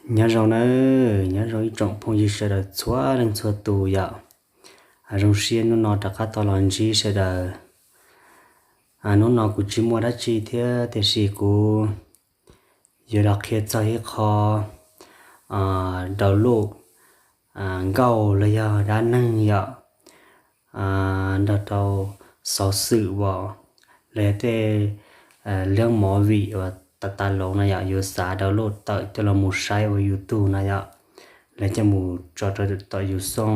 Nyob zoo nawb, nyob zoo ib tsoom phooj ywg sawv daws txhua leej txhua tus yom. Zoo siab hnub no rov qab tau los ntsib sawv daws. Hnub no kuv tsis muaj dab tsi thiab, tiam sis kuv yuav los qhia txog ib qho download nkauj los yog dab neeg yom, nrog rau xov xwm uas los yog tej leej movie uas tas tas los no yom, yuav xav download tawm coj los mus saib ua YouTube no yom, los coj mus tso rau tom yus xoo,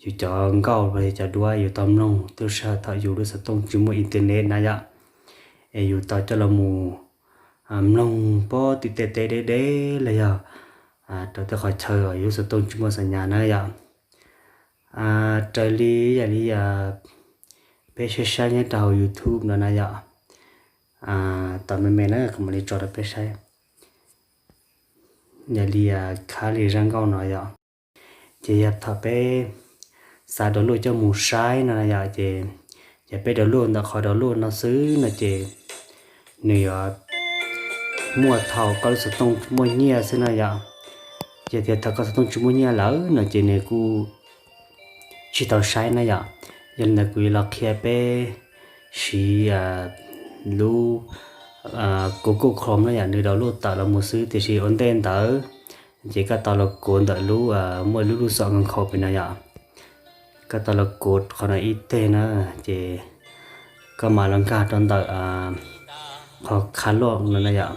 yus cov nkauj los yog cov duab yus tau mloog tub sij hawm thaum yus lub xov tooj tsis muaj internet na yom, es yus tau coj los mus mloog puag tim tej teb deb deb los yog rau tej qhov chaw uas yus lub xov tooj tsis muaj xas nyas na yom. Raws li yam li peb saib saib nyob rau hauv YouTube no na yom, tom me me na kuv mam li tso rau peb saib. Yam li khab li zaj nkauj no yom, ces yog thaum peb xav download coj mus saib no na yom, ces yog peb download ntawm qhov download no xwb no ces nws yuav muaj thaum koj lub xov tooj muaj nyiaj xwb na yom. Yog tias thaum koj xov tooj tsis muaj nyiaj lawm no ces nws kuj tsis tau saib na yom. Yog li ntawd kuv yuav los qhia peb siv lub Google Chrome na yom, nws download tawm los mus xwb, tiam sis ua ntej ntawd ces koj tau los kuv ntawm lub, muaj lub lub xom nkhaus pem no yom. Koj tau los kuv qhov no ib teg na, ces koj mam los nkag rau ntawm qhov khab loj no na yom.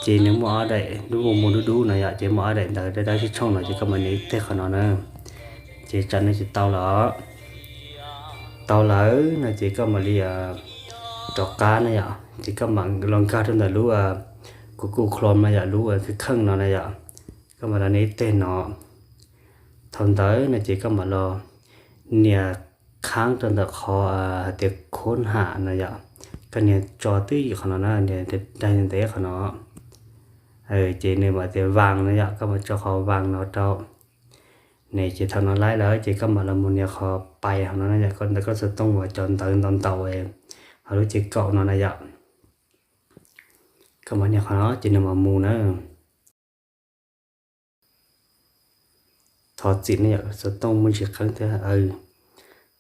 Ces nws muaj ob daim dub mus mus dub dub no yom, ces muaj ob daim ntawv dawb dawb sib tshooj no, ces koj mam nias ib teg qhov no na. Ces tsam no ces tau lawm. Tau lawm no ces koj mam li rov qab na yom, ces koj mam los nkag rau ntawm lub Google Chrome no yom, lub kheej no na yom. Koj mam los nias ib teg no. Thaum ntawd no ces koj mam los nias khab rau ntawm qhov hais tias khab ham no yom. Koj nias tso twb ywm qhov no na, nias daig ntev qhov no. Ces nws mam tias vas no yom, koj mam tso qhov vas no rau. Ne ces thaum no laib lawm ces koj mam los mus nias qhov pais hauv no na yom, koj ntawm koj xov tooj uas cov ntawv ntau ntau hauv lub ces kaum no na yom. Koj mam nias qhov no ces nws mam mus na. Thov txim na yom, xov tooj muaj ntsis qeeb thiab.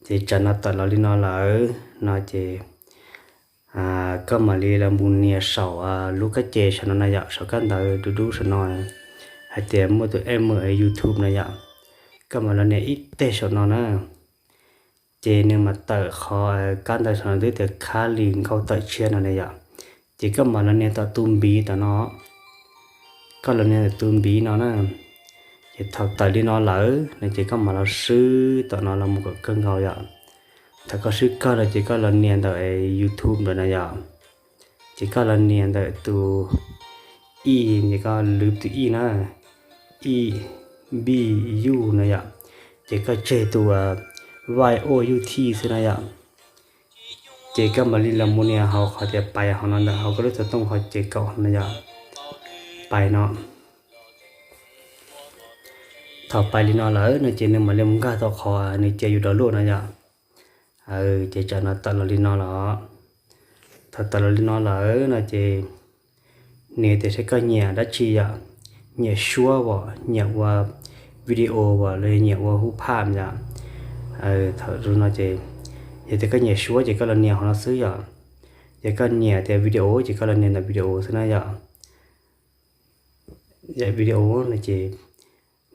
Ces tsam no tawm los li no lawm no ces koj mam li los mus nias saum lub kab ces saum no na yom, saum kab ntawv dub dub saum no hais tias muaj tus M YouTube no yom. Koj mam los nias ib teg saum no na. Ces nws mam tawm qhov kab ntawv saum no twb tias khab li nkauj tawm tshiab no na yom. Ces koj mam los nias tom tus npiv tom no. Koj los nias tom tus npiv no na. Ces thaum tawm li no lawm no ces koj mam los swb tom no los mus kom kawg nkaus yom. Thaum koj swb kawg lawm ces koj los nias ntawm YouTube ntawm no yom. Ces koj los nias ntawm tus ij, ces koj lwv tus ij na, ij, npij, yuj no yom. Ces koj tseg tus vaij oj yuj thij xwb na yom. Ces koj mam li los mus nias hauv qhov tias pais hauv no ntawm hauv koj lub xov tooj qhov ces kaum no yom, pais no. Thaum pais li no lawm no ces nws mam li mus nkag tau qhov nws cia yus download no yom. Ces tsam no tawm los li no los. Thaum tawm los li no lawm no ces nws tias saib koj nyiam dab tsi yom, nyiam suab as, nyiam ua video as los yog nyiam ua hub phaj yom. Thaum no ces yog tias koj nyiam suab ces koj los nias hauv no xwb yom. Yog koj nyiam tias video ces koj los nias ntawm video xwb na yom. Yam video no ces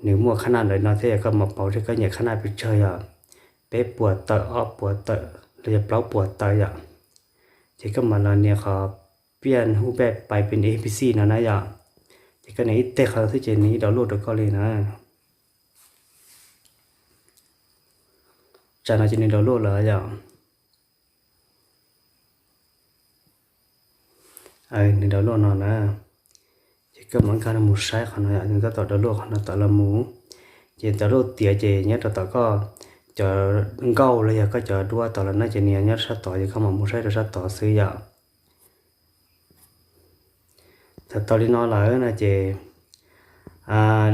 nws muaj khab naj ntawm no thiab, yog koj mam pauv seb koj nyiam khab naj pes tsawg yom, peb puas tawm, ob puas tawm los yog plaub puas tawm yom. Ces koj mam los nias qhov piaj hub pej pais pin A P C no na yom. Ces koj nias ib teg qhov no xwb ces nws yeej download rau koj li na. Tsam no ces nws download lawm yom. Nws download no na. Ces koj mam nkag los mus saib qhov no yom, nws tab tom download qhov no tawm los mus. Ces download tiav ces nyob rau tom koj cov nkauj los yog koj cov duab tod lawm na, ces nws yog nyob sab tod, ces koj mam mus saib rau sab tod xwb yom. Thaum tau li no lawm no ces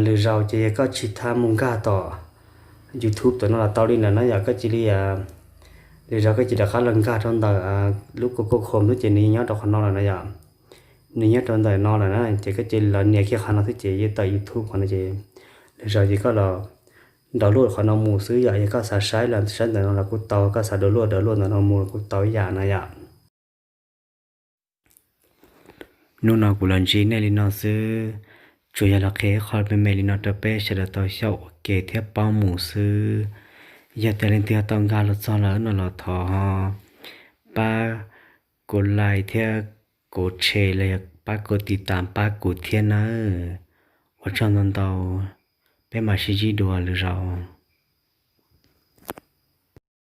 lwm zaus ces yog koj tsis thab mus nkag tom YouTube tom no los tau li ntawd na yom, koj cia li, lwm zaus koj cia li rov qab los nkag rau ntawm lub Google Chrome xwb ces nws nyob rau qhov no lawm na yom. nws nyob rau ntawm no lawm na, ces koj cia li los nias kiag qhov no xwb ces yeej tawm YouTube qhov no ces lwm zaus ces koj los download qhov no mus xwb yom. Yog koj xav saib los saib ntawm no los kuj tau, koj xav download download ntawm no mus los kuj tau ib yam no yom. Hnub no kuv los ntsib nej li no xwb, tsuas yog los qhia ib qho me me li no rau peb sawv daws tau xyaum ua ke thiab paub mus xwb. Yog tias leej twg tau nkag los txog lawm no los thov ho pab kuv like thiab kuv share los yog pab kuv tiv tas pab kuv thiab nawb. Ua tsaug ntau ntau, peb mam sib ntsib dua lwm zaus.